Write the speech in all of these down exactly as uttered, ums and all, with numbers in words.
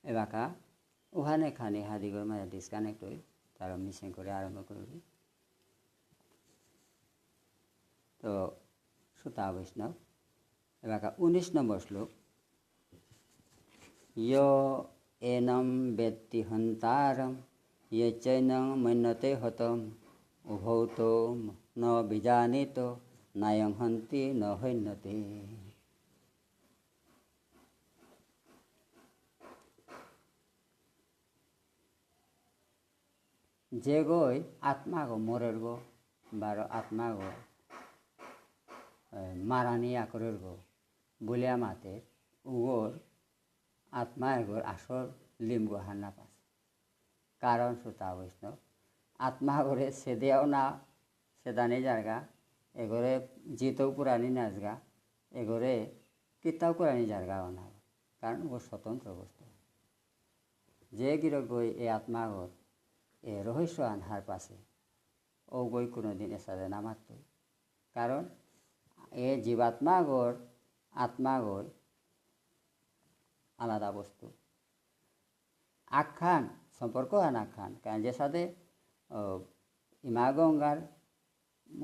এবাকা উহানে খানি হাদিগর মাঝে disconnect হই, তারা missing করে আরম্ভ করবি। তো শ্রোতা বৈষ্ণব, এবাকা উনিশ নম্বর শ্লোক। য এনং বেত্তি হন্তারং, য চৈনং মন্যতে হতম, উভৌ তৌ ন বিজানীত, নায়ং হন্তি ন হন্যতে। যেগই আত্মাগো মরেরগো, বারো আত্মাগো, এ, মারানি আকরেরগো, বুলিয়া মাতে, উগর আত্মা এগর আসল লিমগো হার না পাসে। কারণ শ্রোতা বৈষ্ণব, আত্মাগরে সেদেও না, সেদানি যারগা, এগরে জিতও পুরানি নাচগা, এগরে কিতাও করানি যারগা অনা। কারণ ও স্বতন্ত্র বস্তু। যে গিরকগই এ আত্মাগর এ রহস্য আনহার পাসে, ও গই কোনোদিন এসাদে না মাততই। কারণ এ জীবাত্মাগর, আত্মাগই আলাদা বস্তু। আখ্যান, সম্পর্ক আন আখ্যান। কারণ যেসাদে, ও, ইমা গঙ্গার,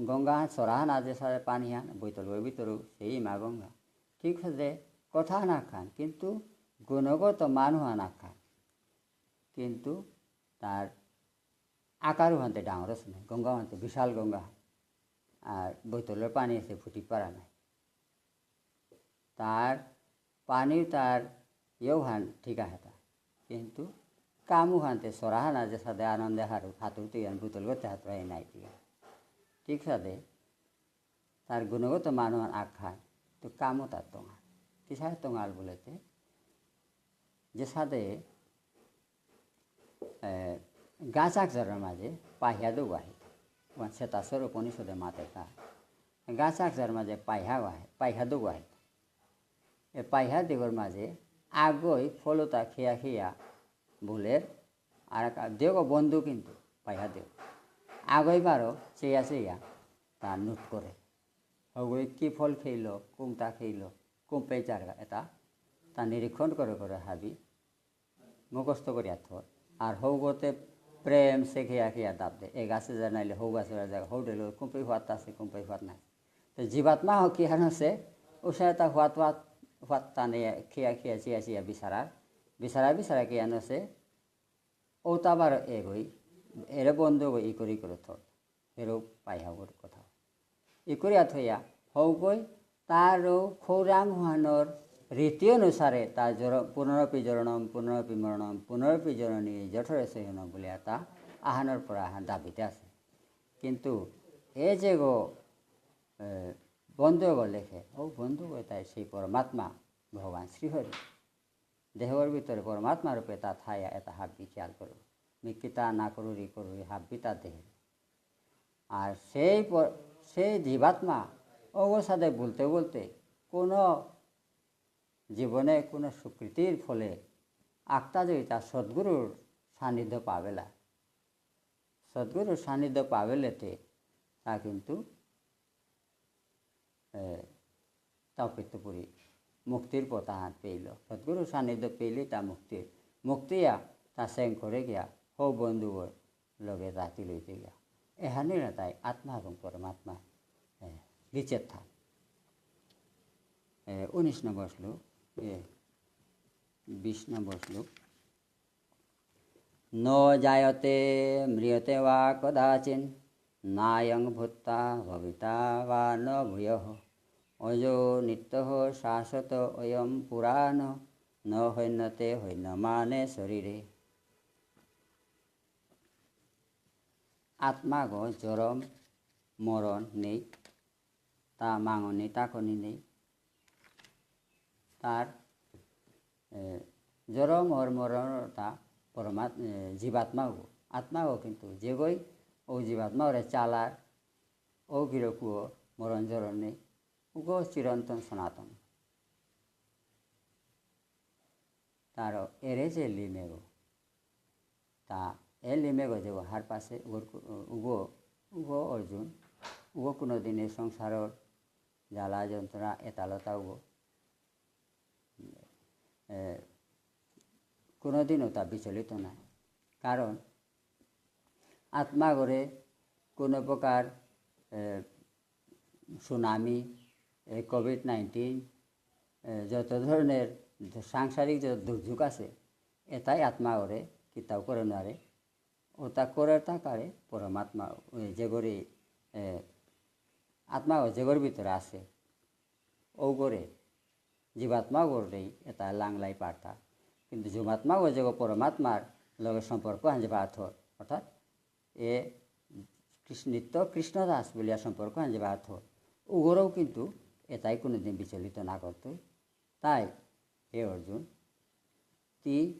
গঙ্গা সরাহান আজ যেসাদে পানি হান, বৈতলগর ভিতরেও সেই ইমা গঙ্গা। ঠিক সাদে কথা আন আখ্যান, কিন্তু গুণগত মানু আন আখ্যান। কিন্তু তার আকার হানতে ডাঙর আছে না, গঙ্গা হানতে বিশাল গঙ্গা। আর বৈতলর পানি আছে ফুটি পারা নাই। তার পানি তার ইয়েও হান ঠিক আছে তা। কিন্তু কামু হানতে সরাহানা যে সাদে আনন্দে হারু হাতুর তুই আন বুতল করতে হাতুর এই নাই তুই। ঠিক সাদে তার গুণগত মানু আন আখ্যান তো কামু তার তোমার। কিসারে তোমার বলেতে যে সাদে, এ, গাছ আকজারর মাঝে পাহিয়া দুগ আহিত। ওয়ান শ্বেতাশ্বর উপনিষদে মাতে তা। গাছ আকজার মাঝে পাইহা আহে, পাইহা দুগ আহিত। এ পাইহা দিগর মাঝে আগই ফলতা খেয়া খেয়া বুলের আর এক দেগ বন্ধু কিন্তু পাইহা দেগ। আগই বারো চেয়া চেয়া তা নোট করে। হগই কি ফল খেইল, কোনটা খেইল, কোন পেচারগা এটা তা নিরীক্ষণ করে করে হাবি মুখস্থ করিয়া থর। আর হৌগতে প্রেম সে খেয়া খেয়া দাব দে। এ গাছে যা নাইলে হৌ গাছে যা, হৌ ডেলো কুম্পই হুয়াত আছে, কুম্পই হুয়াত নাই। তো জীবাত্মা হকি হান আছে, উসায় তা হুয়াত হুয়াত, হুয়াত টানে খেয়া খেয়া চিয়া চিয়া বিচারার, বিচারা বিচারা কি হান আছে, ও তো আবার এগই, এরে বন্ধ গই ই করি করে থর। এরূপ পাইহাবর কথা। ইকুরিয়া থইয়া হৌগই তারও খৌরাং হুয়ানোর রীতি অনুসারে তা জর-, পুনরপি জরণম, পুনরপি মরণম, পুনরপি জননী জঠরে সহন বুলিয়া তা আহানোর পর আহান দাবিতে আছে। কিন্তু এ যে গো, এ, বন্ধু গো লেখে, ও বন্ধু গো তাই সেই পরমাত্মা ভগবান শ্রীহরি। দেহর ভিতরে পরমাত্মা রূপে তা থায়া এটা হাব্বি খেয়াল করো। মি কিতা না করুরি করুরি হাব্বি তা দেহে। আর সেই প-, সেই জীবাত্মা অবসাদে বলতে বলতে কোনো জীবনে কোনো সুকৃতির ফলে আক্তা যদি তার সদ্গুরুর সান্নিধ্য পাবেলা, সদ্গুরুর সান্নিধ্য পাবেলেতে তা কিন্তু এ, তাও পেতে পুরি মুক্তির পথ আহান পেইল। সদ্গুরু সান্নিধ্য পেইলে তা মুক্তির। মুক্তিয়া তা সেং করে গিয়া হৌ বন্ধুগর লগে জাতি লইতে গিয়া। এহানি না তাই আত্মা এবং পরমাত্মা, এ, লিচের থান। এ, উনিশ নম্বর শ্লোক, এ, বিশ নম্বর শ্লোক। ন জায়তে ম্রিয়তে বা কদাচিন, নায়ং ভূত্বা ভবিতা বা ন ভূয়ঃ। অজো নিত্যঃ শাশ্বত অয়ং পুরাণ, ন হন্যতে হন্যমানে শরীরে। আত্মাগো জরম মরণ নেই, তা মাঙনি তাকনি নেই। তার, এ, জরম অর মরণ তা পরমাত-, এ, জীবাত্মাগো, আত্মাগো কিন্তু যেগই ও জীবাত্মাগরে চালার, ও গিরকুও মরণ জরম নেই, উগো চিরন্তন সনাতন। তারও এরে যে লিমেগো, তা এ লিমেগো যে হার পাশে উগো, উগো, উগো অর্জুন, উগো কোনোদিন এই সংসারর জ্বালা যন্ত্রণা এতালতা উগো, এ, কোনোদিনও তা বিচলিত নাই। কারণ আত্মাগরে কোনো প্রকার, এ, সুনামি, এ, কোভিড নাইনটিন, এ, যত ধরনের সাংসারিক যত দুর্যোগ আছে, এতাই আত্মাগরে কিতাও করে নারে। ওতা করে তা কারে পরমাত্মা, এ, যেগরে, এ, আত্মা ও যেগর ভিতরে আছে, ওগরে, জীবাত্মাগরেই এতা লাংলাই পারতা। কিন্তু জীবাত্মাগো যেগো পরমাত্মার লগে সম্পর্ক হান যে বাথর, অর্থাৎ এ কৃষ্ণ, নিত্য কৃষ্ণদাস বুলিয়া সম্পর্ক হান যে বাথর, উগরেও কিন্তু এতাই কোনোদিন বিচলিত না করতই। তাই হে অর্জুন, তি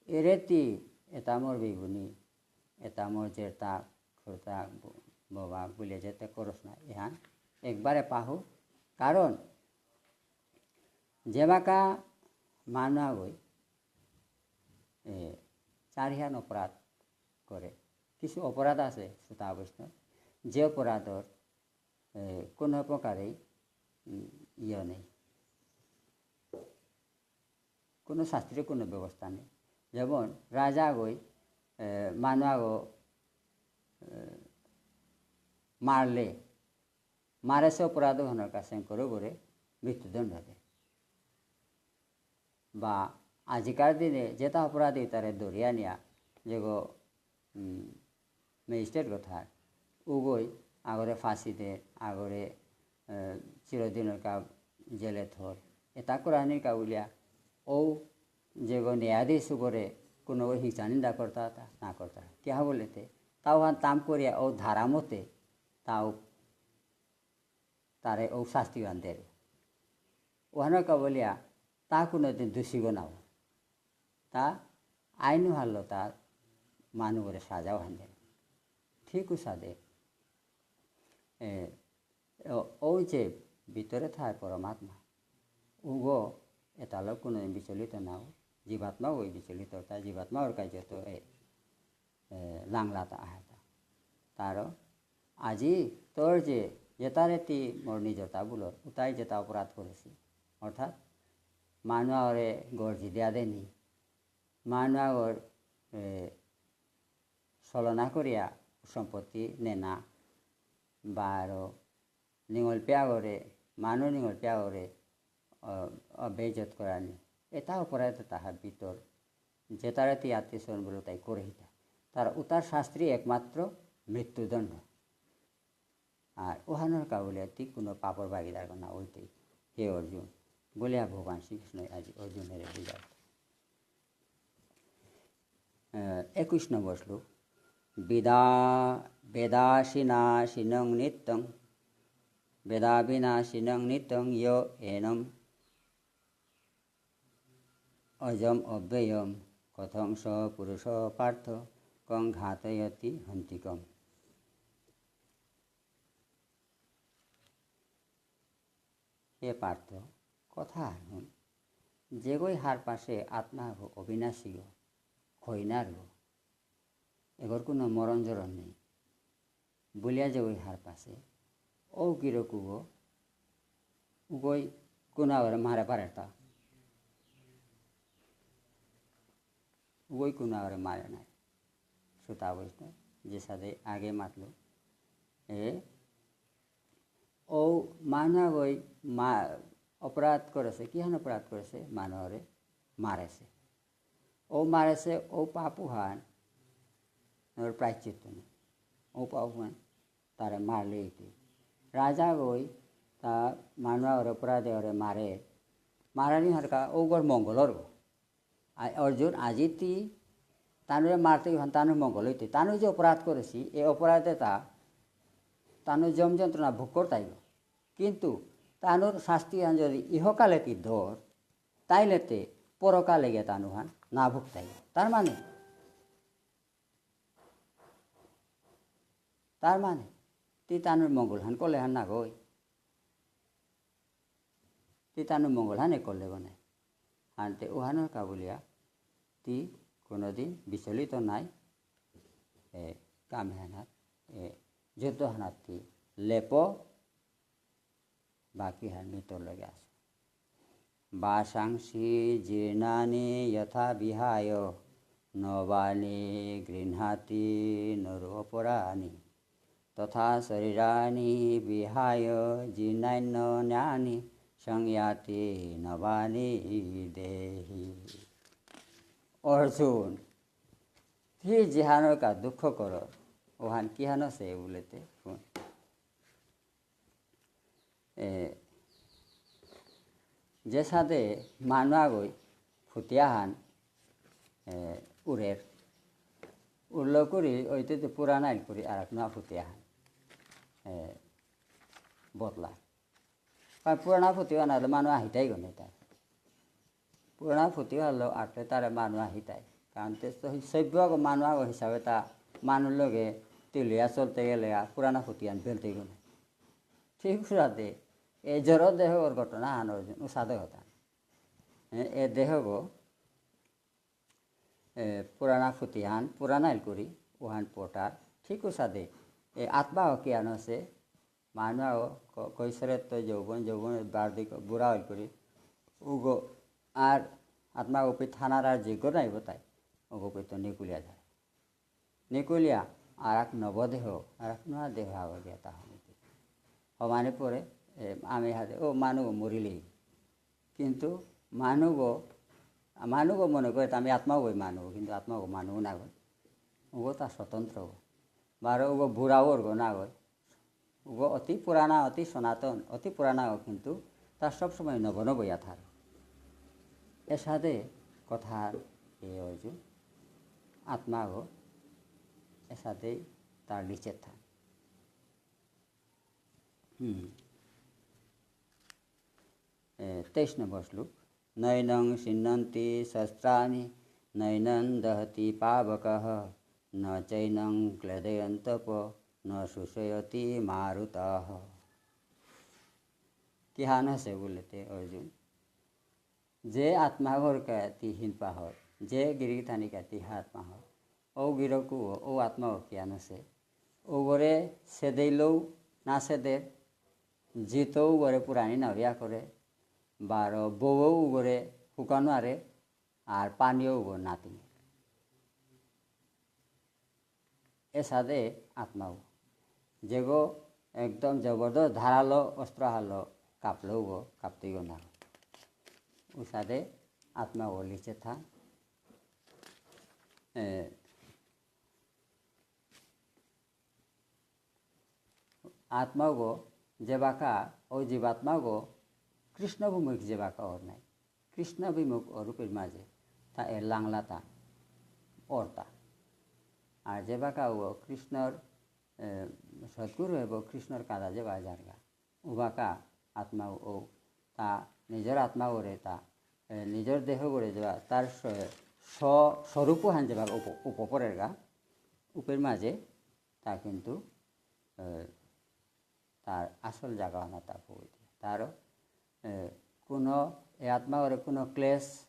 এরে তি এতা মোর বেবুনি, এতা মোর জেরতা, খুরতা, ব-, ববা বুলে যেতে করস না, এহান একবারে পাহু। কারণ যেবাকা মানু আগই, এ, চারিহান অপরাধ করে, কিছু অপরাধ আছে শ্রোতা বৈষ্ণব, যে অপরাধর, এ, কোনো প্রকারেই, উম, ইয়ে নেই। কোনো শাস্তির কোনো ব্যবস্থা নেই। যেমন রাজা আগই, এ, মানু আগো, এ, মারলে, মারেসে অপরাধ হনর কাছে করে করে মৃত্যুদণ্ড দেয়। বা আজিকার দিনে যেতা অপরাধী তারে ধরিয়া নিয়া যেগো, উম, ম্যাজিস্ট্রেট কথার, উগই আগরে ফাঁসি দে, আগরে, এ, চিরদিনর কা জেলে থর। এতা করানির কা বুলিয়া, ও যেগো ন্যায়াধীশ উগরে কোনো হিংসা নিন্দা করতা তা না করতা। কিয়া বুলতে, তাও হান তাম করিয়া ও ধারা মতে, তাও তারে ও শাস্তি হান দের। ওহানর কা বুলিয়া, তা কোনোদিন দোষীগো নাও। তা আইন হারলো তা মানু করে সাজাও হান দের। ঠিক উসাদে, এ, ও, ও যে ভিতরে থার পরমাত্মা, উগো এতালো কোনোদিন বিচলিত নাও, জীবাত্মা ওই বিচলিত, তা জীবাত্মা ওর কাছে তো এ, এ, লাংলাতা আহাতা। তারও আজি তোর যে যেতারে তি মোর নিজরতা বুলর, উতাই যেতা অপরাধ করেছি, অর্থাৎ মানু আগরে গর্জি দিয়া দেনি, মানু আগর, এ, ছলনা করিয়া সম্পত্তি নেনা, বারো নিঙলপে আগরে, মানু নিঙলপে আগরে, অ, অ, বেইজ্জত করানি। এতা অপরাধ তাহা ভিতর, যেতারে তি আত্মীয় স্বজন বুলে তাই করে হিতা। তার উতার শাস্তি একমাত্র মৃত্যুদণ্ড। আর ওহানর কা বুলিয়া তি কোনো পাপর ভাগিদার না হইতে, হে অর্জুন, বলিয়া ভগবান শ্রীকৃষ্ণ আজ অর্জুনের বুঝাও। এ, একুশ নম্বর শ্লোক। বেদা-, বেদাবিনাশিনং নিত্যং, বেদাবিনাশিনং নিত্যং য এনম অজম অব্যয়ম, কথং স পুরুষ পার্থ কং ঘাতয়তি হন্তিকম। হে পার্থ, কথা হুন। যেগই হার পাশে আত্মা গো অবিনাশী গো, ক্ষয়নার গো, এগর কোনো মরণ জরণ নেই। বুলিয়া যেগই হার পাশে, ও গিরকু গো, উগই কোনো আগরে মারে পারে তা। উগই কোনো আগরে মারে নাই। শ্রোতা বৈষ্ণব, যে সাদে আগে মাতলো, এ, ও মানু আগই মা-, অপরাধ করেছে, কিহান অপরাধ করেছে? মানু আগরে মারেছে। ও মারেছে, ও পাপ হান, ওর প্রায়শ্চিত্ত নেই। ও পাপ হান, তারে মারলে এটি। রাজা গই, তা মানু আগরে অপরাধে ওরে মারে। মারানি হারকা, ও গর মঙ্গল ওর। আ-, অর্জুন, আজি তি তানুরে মারতে ইহান তানুর মঙ্গল হইতে। তানু যে অপরাধ করেছি, এ অপরাধে তা তানু যম যন্ত্রণা ভোগ করতাইব। কিন্তু তানুর শাস্তি হান যদি ইহকালে তি ধর, তাইলে তে পরকালে গিয়া তানু হান না ভুগতাইব। তার মানে, তার মানে, তি তানুর মঙ্গল হান করলে হান না গই। তি তানু মঙ্গল হানে করলে গনে। আনতে উহানর কা বুলিয়া, তি কোনোদিন বিচলিত নাই, এ, কাম হানাত, এ, যুদ্ধ হানাত তি লেপ, বাকি হান মৃত্যুর লগে আছে। বাসাংসি জীর্ণানি যথা বিহায় নবানি গৃহ্ণাতি নরোপরাণি। তথা শরীরাণি বিহায় জীর্ণান্যন্যানি সংযাতি নবানি দেহি। অর্জুন, তি যেহানর কা দুঃখ কর, ওহান কিহান সে বুলতে হুন। এ, যেসাদে মানু আগই ফুতিয়াহান, এ, উরের, উরল করি ওইতে তো পুরানা ইল করি আর এক নুয়া ফুতিয়াহান, এ, বদলা। কারণ পুরানা ফুতিয়াহান আলে মানু আহিতাই গনে তার। পুরানা ফুতিয়াহান লো আটলে তারে মানু আহিতাই। কারণ তে তো সভ্য আগো মানু আগো হিসাবে তা মানু লগে তিলিয়া চলতে গেলে আর পুরানা ফুতিয়াহান বেলতে গনে। ঠিক সাদে, এ জড় দেহর ঘটনা হান অর্জুন, উসাদে কথা। এ, এ দেহগো, এ, পুরানা ফুতিয়াহান, পুরানা ইল করি, ওহান পটার, ঠিক উসাদে, এ আত্মা কিহান সে, মানু আগো, ক-, কৈশোরেত্ত যৌবন, যৌবন বার্ধক্য, বুড়া ইল করি, উগো, আর আত্মা উপি থানার আর যোগ্য নাই বতাই, উগো পিত নিকুলিয়া যায়। নিকুলিয়া আর এক নবদেহ, আর এক নয়া দেহ আগ দিয়া তা হমিতে। হমানি পরে, এ, আমি হাতে, ও মানু মরিলেই। কিন্তু মানুগো, মানুগো মনে করে তো আমি আত্মাগই মানু, কিন্তু আত্মাগো মানু না গো। উগো তা স্বতন্ত্র গো। বারো উগো বুড়া ওর গো না গো। উগো অতি পুরানা, অতি সনাতন, অতি পুরানা গো, কিন্তু তার সবসময় নব নব ইয়া থার। এসাদে কথার এ অর্জুন আত্মাগো এসাদেই তার নিচে থান। হুম। এ, তেইশ নম্বর শ্লোক। নৈনং ছিন্দন্তি শস্ত্রাণি নৈনং দহতি পাবকঃ। ন চৈনং ক্লেদয়ন্ত্যপো ন শোষয়তি মারুতঃ। কিহান আছে বুলতে অর্জুন? যে আত্মাগর কা তি হিনপা হর, যে গিরিথানি কা তি আত্মা হর, ও গিরকু ও আত্মা ও কিহান আছে, ওগরে সেদেইলেও না সেদের, জিতও উগরে পুরানি না বিয়া করে, বারো বউও উগরে হুকানো আরে, আর পানিও উগর নাতি। এসাদে আত্মাও। যেগো একদম জবরদস্ত ধারালো অস্ত্র হালো কাপলো উগো, কাপতেই গো না। উসাদে আত্মাও লিচে থা। এ, আত্মাগো যেবাকা, ও জীবাত্মাগো কৃষ্ণ বিমুখ যেবাকা অর নাই। কৃষ্ণ বিমুখ অরূপের মাঝে তা এ লাংলাতা অরতা। আর যেবাকা ও কৃষ্ণর, এ, সদ্গুরু এবং কৃষ্ণর কাদা যেবা যারগা। উবাকা আত্মা ও তা নিজর আত্মা ওরে তা, এ, নিজর দেহ গড়ে যেবা তার স-, স-, স্বরূপ হান যেবা উপ-, উপপরের গা, উপের মাঝে তা কিন্তু, এ, তার আসল জায়গা হানা তা ভুগিতে। তারও, এ, কোনো এ আত্মা ওরে কোনো ক্লেশ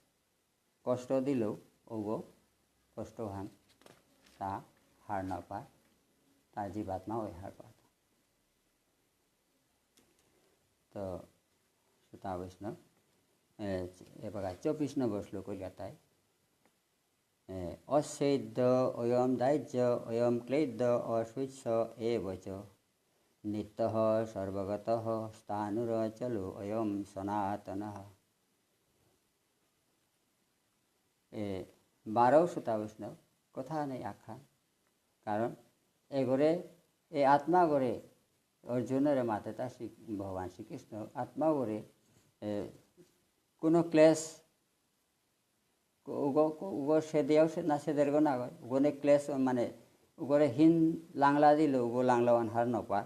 কষ্ট দিলেও ওগো কষ্ট হান তা হার না পায়, তা জীবাত্মা ওই হার পায়। তো শ্রোতা বৈষ্ণব, এ, এবাকা চব্বিশ নম্বর শ্লোক কইলাতাই, এ, অচ্ছেদ্য অয়ম দাহ্য অয়ম ক্লেদ্য অশোষ্য এব চ। নিত্যঃ সর্বগতঃ স্থাণুরচলো অয়ম সনাতনঃ। এ, বারো শ্রোতা বৈষ্ণব, কথা নেই আখ্যান। কারণ এগরে, এ আত্মা গরে অর্জুনরে মাতেতা শ্রী, ভগবান শ্রীকৃষ্ণ, আত্মা গরে, এ, কোনো ক্লেশ, উগো, উগো সেদিয়াও সে, না সেদের গো না গো, উগোনে ক্লেশ, মানে, উগরে হিন লাংলা দিল, উগো লাংলা ওয়ান হার নপা,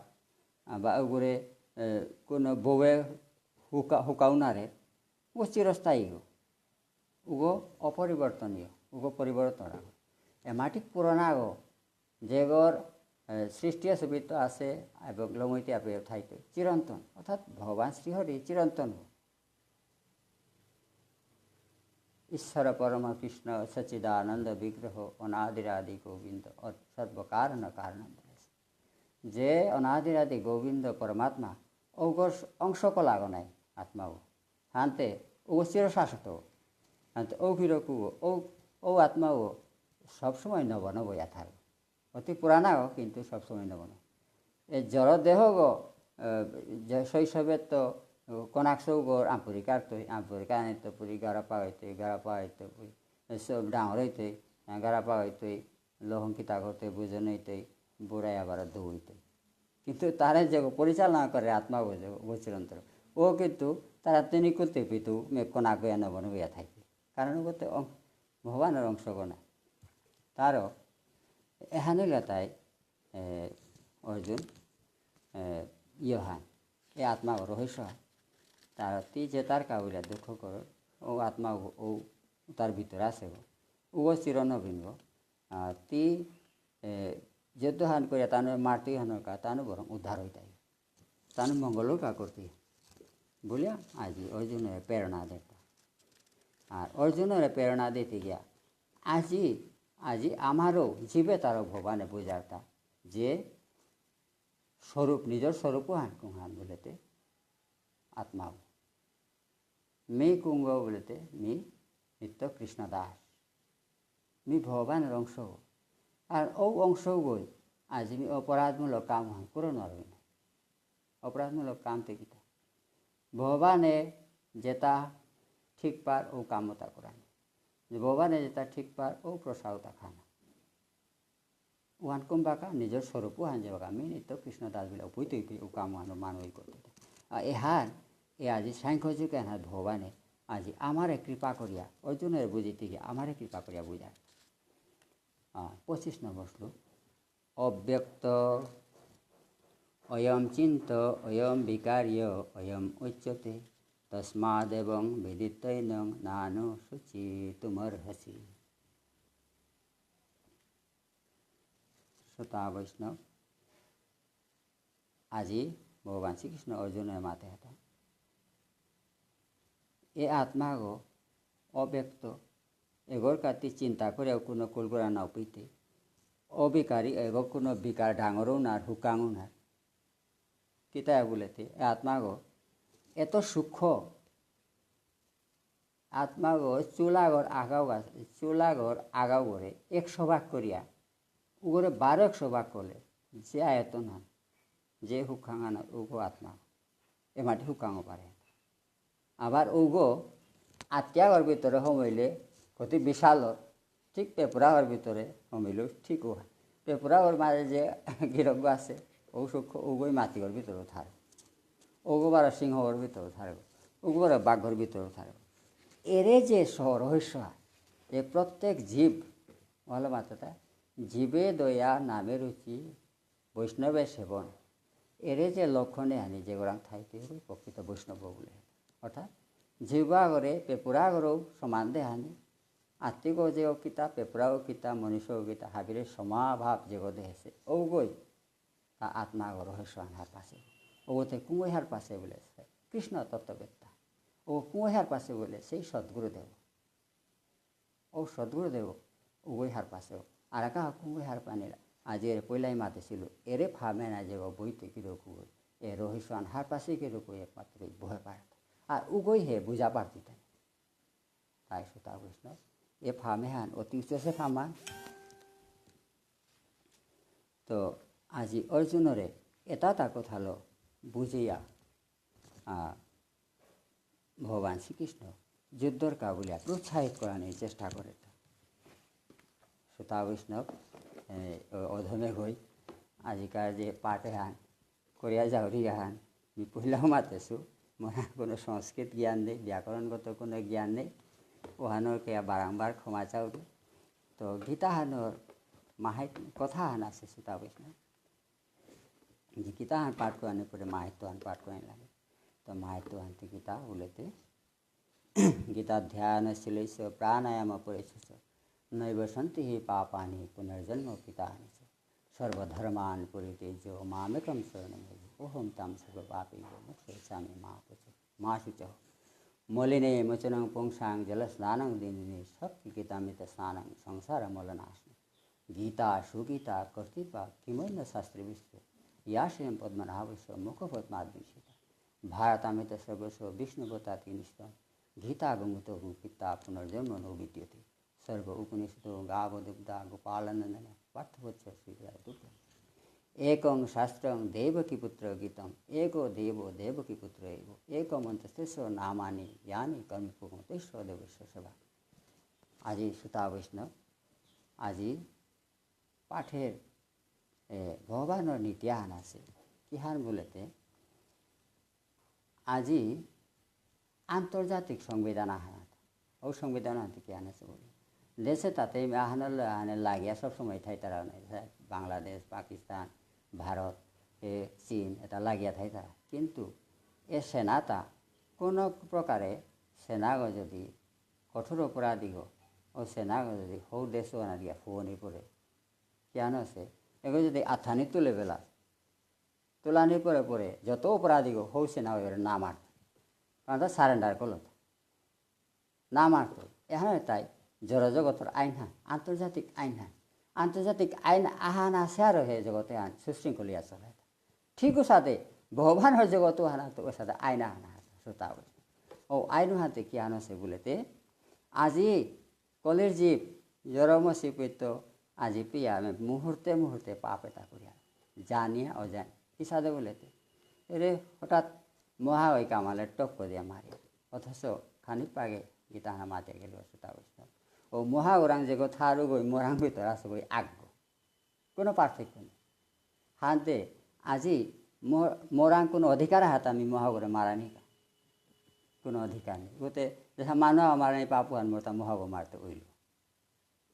আ, বা উগরে, এ, কোনো বউয়ে হুকা-, হুকাও না রে, উগো চিরস্থায়ী গো। উগো অপরিবর্তনীয়, উগো পরিবর্তন আগো। এ মাটিক পুরানা আগো, যেগর, এ, সৃষ্টি আছে, বৃত্ত আছে, এবং লমইতে আপে থাইতে চিরন্তন, অর্থাৎ ভগবান শ্রীহরি চিরন্তন গো। ঈশ্বর পরম কৃষ্ণ সচ্চিদানন্দ বিগ্রহ অনাদিরাদি গোবিন্দ অ-, সর্বকারণ কারণ। যে অনাদিরাদি গোবিন্দ পরমাত্মা, ওগর অংশ কলাগো নাই আত্মাও। হানতে ও চিরশাশ্বত। আর তো ও কিরকম ও, ও আত্মা ও সবসময় নব নব ইয়া থাকে। অতি পুরানা ও কিন্তু সবসময় নব নব। এই জড় দেহ গো, আহ, যে শৈশবে তো কনাক সৌ গো আম্পুরিকার তো, আম্পুরিকা আনিত পুরি গারাপা হইতে, গারাপা হইতে পুরি, সব ডাঙর হইতে, গারাপা হইতে, লহং কিতা করতে, বুঝন হইতে, বুড়াই আবার দৌ হইতে। কিন্তু তারা যে পরিচালনা করে আত্মা বুঝে, গোচরন্তর। ও কিন্তু তারা তিনি করতে পিতু, মে কনাক গয়া নব নব ইয়া থাকবে। কারণ ও তো অং-, ভগবানের অংশ গো না। তারও এহানে লতাই, এ, অর্জুন, এ, ইয়োহান, এ আত্মা ও রহস্য। তার তি যে তার কাউলা দুঃখ করো, ও আত্মা ও, ও তার ভিতরে আছে গো। ও চির নবীন গো। আর তি, এ, যুদ্ধহান করিয়া তানু মারতি হানর কা, তানু বরং উদ্ধার হইতাই। তানু মঙ্গল কা করতি। বুলিয়া আজি অর্জুনরে প্রেরণা দেতা। আর অর্জুনরে প্রেরণা দিতে গিয়া আজি, আজি আমারও জীবে তারও ভগবানে বুঝারতা যে স্বরূপ, নিজর স্বরূপ হান কুহান বুলেতে আত্মাও। মি কুঙগ বুলেতে মি নিত্য কৃষ্ণ দাস। মি ভগবানের অংশ। আর ও অংশ গই আজি মি অপরাধমূলক কাম হান করে নারই না। অপরাধমূলক কাম তে কিতা? ভগবানে যেটা ঠিক পার ও কামতা করানি। যে ভগবানে যেটা ঠিক পার ও প্রসাদতা খানা। ওহান কম বাকা নিজর স্বরূপ ওহান যে বাকা মি নিত্য কৃষ্ণ দাস বিলা উপৈত উপি ও কাম ওহান মানবই করতে। আর এহান এ আজি সাংখ্য যোগে এহান ভগবানে আজি আমারে কৃপা করিয়া, অর্জুনরে বুঝিতে গিয়া আমারে কৃপা করিয়া বুঝার। আহ, পঁচিশ নম্বর শ্লোক। অব্যক্ত অয়ম চিন্ত অয়ম বিকার্য অয়ম উচ্যতে তস্মাদেবং বিদিত্বৈনং নানুশোচিতুমর্হসি। শ্রোতা বৈষ্ণব, আজি ভগবান শ্রীকৃষ্ণ অর্জুনরে মাতে হেতা। এ আত্মাগো অব্যক্ত, এগোর কাতি চিন্তা করেও কোনো কুলগুলা না পিতে। অবিকারী, এগো কোনো বিকার ডাঙরও না, হুকাঙও না। কিতায় বুলেতে, এ আত্মাগো এত সূক্ষ্ম, আত্মাগো চুলাগর আগাও গাছ, চুলাগর আগাও করে একশো ভাগ করিয়া, উগরে বারো একশো ভাগ করলে, যে আয়তন হান, যে হুকাঙান উগো আত্মা, এ মাটি হুকাঙও পারে। আবার উগো আত্মাগর ভিতরে হমইলে কতি বিশাল, ঠিক পেপুরাগর ভিতরে হমইলেও ঠিক ও। পেপুরাগর মাঝে যে গিরকগো আছে, ও সূক্ষ্ম, উগোই মাটিগর ভিতরে থার। উগো বারো সিংহগর ভিতরে থার। উগো বারো বাঘর ভিতরে থার। এরে যে স-, রহস্য, এ প্রত্যেক জীব, ভালো মাত্রাটা, জীবে দয়া নামে রুচি, বৈষ্ণবে সেবন। এরে যে লক্ষণে হানি যে গোরাং থাইতে হবে, প্রকৃত বৈষ্ণব বলে। অর্থাৎ, জীবাগরে, পেপুরাগরেও সমান দেহানি, আত্মিক যে কিতা, পেপুরাও কিতা, মনুষ্য কিতা, হাবিরে সমাভাব যে গো দেহেছে, ঔগই তা আত্মাগর রহস্য আন হার পাশে। ঔগতে কুঙগই হার পাশে বলে, কৃষ্ণ তত্ত্ববেত্তা। ও কুঙগই হার পাশে বলে, সেই সদ্গুরুদেব। ও সদ্গুরুদেব, উগই হার পাশে। আর একা কুঙগই হার পানিলা। আজি এরে পইলাই মাতেছিল, এরে ফামে না যে গো বইতে কিরকম। এ রহস্য আন হার পাশে কিরকম একমাত্র বহে পারত। আর উগই হে বুঝা পারতি তাই। তাই শ্রোতা বৈষ্ণব, এ ফামে হান অতি উচ্চ সে ফামান। তো আজি অর্জুনরে এটা তা কথালো বুঝিয়া, আ, ভগবান শ্রীকৃষ্ণ যুদ্ধর কা বুলিয়া প্রোৎসাহিত করানির চেষ্টা করে। শ্রোতা বৈষ্ণব, এ, অ-, অধমে হই আজিকার যে পাঠ এহান করিয়া যাওরি আহান। মি পহিলাও মাতেসু, মোর কোনো সংস্কৃত জ্ঞান নেই, ব্যাকরণগত কোনো জ্ঞান নেই। ওহানর কে বারংবার ক্ষমা চাউরি। তো গীতাহানর মাহাত্ম্য কথাহান আছে শ্রোতা বৈষ্ণব। যে গীতাহান পাঠ করানি পরে মাহাত্ম্যহান পাঠ করানি লাগে। তো মাহাত্ম্যহান তে গীতা বুলেতে গীতাধ্যানশীলস্য প্রাণায়ামপরেশস্য নৈব সন্তি হি পাপানি পুনর্জন্ম কৃতানি চ। সর্বধর্মান পরিত্যজ্য মামেকং শরণং ব্রজ। অহং ত্বাং সর্বপাপেভ্যো মোক্ষয়িষ্যামি মা পুচ-, মা শুচঃ। মলিনে মৈথুনে পুংসাং জলস্নানং দীর্ঘং সক্তং কৃত্যাত্মকস্নানং সংসারমলনাশনং। গীতা সুগীতা কর্তৃপা কিমন্যশাস্ত্রবিশ্রুতা। ইয়া শ্রীমদ্ পদ্মনাভস্য মুখপদ্মাদ্ভূষিতা। ভাষিতাত্মৈতৎ সর্বস্য বিষ্ণুপ্রসাদাৎ কৃণ্ণস্বং। গীতা গমুত গীতা পুনর্জন্ম ন বিদ্যতে। সর্ব উপনিষদ গাব দুগ্ধা গোপালনন্দন পার্থ বৎস শ্রীরায় দুগ্ধ। একং শাস্ত্রং দেবকী পুত্র গীতম। एको देवो देवकी पुत्र एव। एकमन्तस्य नामानि यानि कर्मपूर्वं तस्य देवस्य सेवा। আজি শ্রোতা বৈষ্ণব, আজি পাঠের, এ, ভগবানর নীতি আহান আছে। কিহান বুলেতে, আজি আন্তর্জাতিক সংবিধান আহান আছে। ও সংবিধান আনতে কিহান আছে বুলে। দেশে তাতে আহানল আহানে লাগিয়া সব সময় থাইতারা নাই। বাংলাদেশ, পাকিস্তান, ভারত, এ, চীন, এটা লাগিয়া থাইতারা। কিন্তু এ সেনাতা কোনো প্রকারে সেনাগ যদি কঠোর অপরাধীগ, ও সেনাগ যদি হৌ দেশ আনা দিয়া ফুয়নি পরে, কিহান আছে, এগো যদি আথানি তুলে বেলা, তুলানি পরে পরে যত অপরাধীগ হৌ সেনা এবারে না মারত। কারণ তা surrender করল। না মারত। এহান তাই জড় জগতর আইন হান, আন্তর্জাতিক আইন হান। আন্তর্জাতিক আইন আহান আছে আর হে জগতে আন সুশৃঙ্খলিয়া চলে। ঠিক ওসাদে ভগবানর জগত হানা তো ওসাদে আইন আহান আছে, শ্রোতা বৈষ্ণব। ও আইন হাতে কিহান আছে বুলেতে, আজি কলির জীব, জরম সিপিত, আজি পিয়া আমি মুহূর্তে মুহূর্তে পাপ এতা করিয়া, জানিয়া অজানি। কিসাদে বুলেতে, এরে হঠাৎ মহা ওই কামালে টক্ক দিয়া মারি। অথচ খানিক আগে গীতা হানা মাতে গেল শ্রোতা বৈষ্ণব। ও মহা ওরাং যে কথা আর ওই মোরাং ভিতর আছে ওই আগ। কোনো পার্থক্য নেই। হাতে আজি মোর-, মোরাং কোনো অধিকার হাতে আমি মহাগরে মারানি কা? কোনো অধিকার নেই। ওতে যেসা মানু মারানি পাপু হান মোরতা মহাগ মারতে উইল।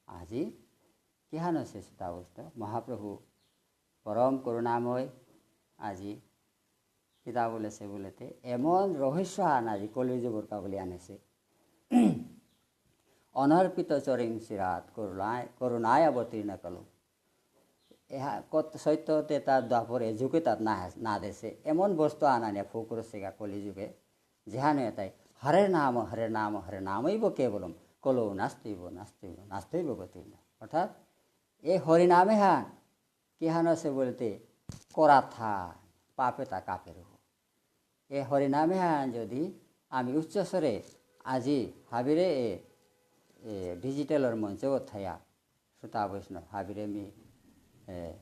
আজি কিহান আছে শ্রোতা বৈষ্ণব? মহাপ্রভু পরম করুণাময় আজি কিতা বুলেছে বুলেতে এমন রহস্য হান আজি কলিযুগর কাবুলি আনেছে। অনর্পিত চরিং চিরাৎ করুণায়, করুণায় অবতীর্ণ কলৌ। এহা কত সত্য তে তার দ্বাপরে যুগে তার না, না দেশে এমন বস্তু আনানিয়া ফুকুর সেগা কলিযুগে, যেহানে তাই হরে নাম, হরে নাম, হরে নামৈব কেবলম, কলৌ নাস্ত্যেব, নাস্ত্যেব, নাস্ত্যেব গতির্ন। অর্থাৎ এ হরিনামে হান, কিহান আছে বলতে, করাত হান, পাপে তা কাপের হো। এ হরিনামে হান যদি আমি উচ্চ স্বরে আজি হাবিরে এ, এ, ডিজিটালর মঞ্চ থায়া শ্রোতা বৈষ্ণব হাবিরে মি, এ,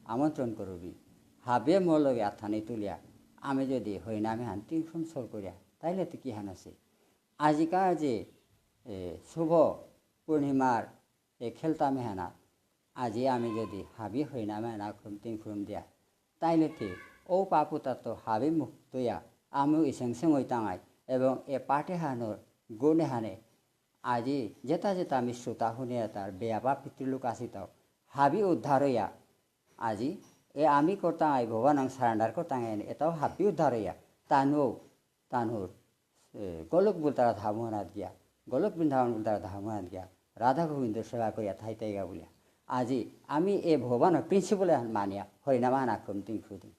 আমন্ত্রণ করবি। হাবিয়ে মোর লগে আথানি তুলিয়া আমি যদি হরিনামে হান তিনক্ষণ সর করিয়া, তাইলে তো কিহান আছে? আজিকার যে, এ, শুভ পূর্ণিমার এ খেলতাম এহানা, আজি আমি যদি হাবি হইনামে না খুরুম তিন খুরুম দিয়া, তাইলে তে ও পাপুতা তো হাবি মুক্ত ইয়া, আমিও ইসেং সেং হইতাঙাই, এবং এ পাঠে হানোর গুণে হানে, আজি যেতা যেতা আমি শ্রোতা হুনে তার বেয়াপা পিতৃলোক আসিতাও, হাবি উদ্ধার হইয়া, আজি এ আমি করতাঙাই ভগবান আং surrender করতাঙাই, এতাও হাবি উদ্ধার হইয়া, তানু তানুর, এ, গোলক বুলতারা ধামহানাত গিয়া, গোলক বৃন্দাবন বুলতারা ধামহানাত গিয়া, রাধা গোবিন্দ সেবা করিয়া থাইতাইগা বুলিয়া। আজি আমি এ ভগবানর principle এহান মানিয়া হরিনাম আহান আক্রম তিন খুদিন,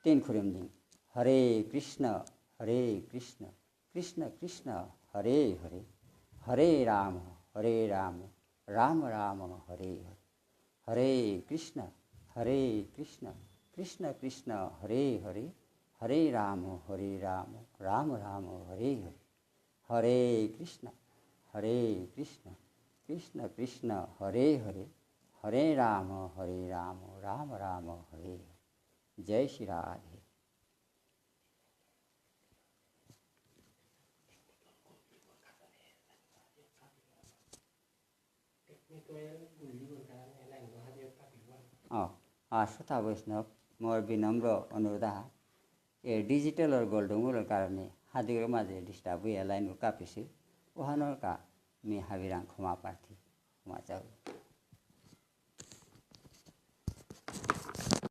তিন খুরিম দিন। হরে কৃষ্ণ, হরে কৃষ্ণ, কৃষ্ণ কৃষ্ণ, হরে হরে, হরে রাম, হরে রাম, রাম রাম, হরে হরে। হরে কৃষ্ণ, হরে কৃষ্ণ, কৃষ্ণ কৃষ্ণ, হরে হরে, হরে রাম, হরে রাম, রাম রাম, হরে হরে। হরে কৃষ্ণ, হরে কৃষ্ণ, কৃষ্ণ কৃষ্ণ, হরে হরে, হরে রাম, হরে রাম, রাম রাম, হরে হরে। জয় শ্রী রাধে। অ, আ, শ্রোতা বৈষ্ণব, মোর বিনম্র অনুরোধ আহা, এ digitalর গোলডুমুলর কারণে হাদিগর মাঝে disturb হইয়া line কাপিসি, ওহানর কা মি হাবিরাং ক্ষমা প্রার্থী, ক্ষমা চাও।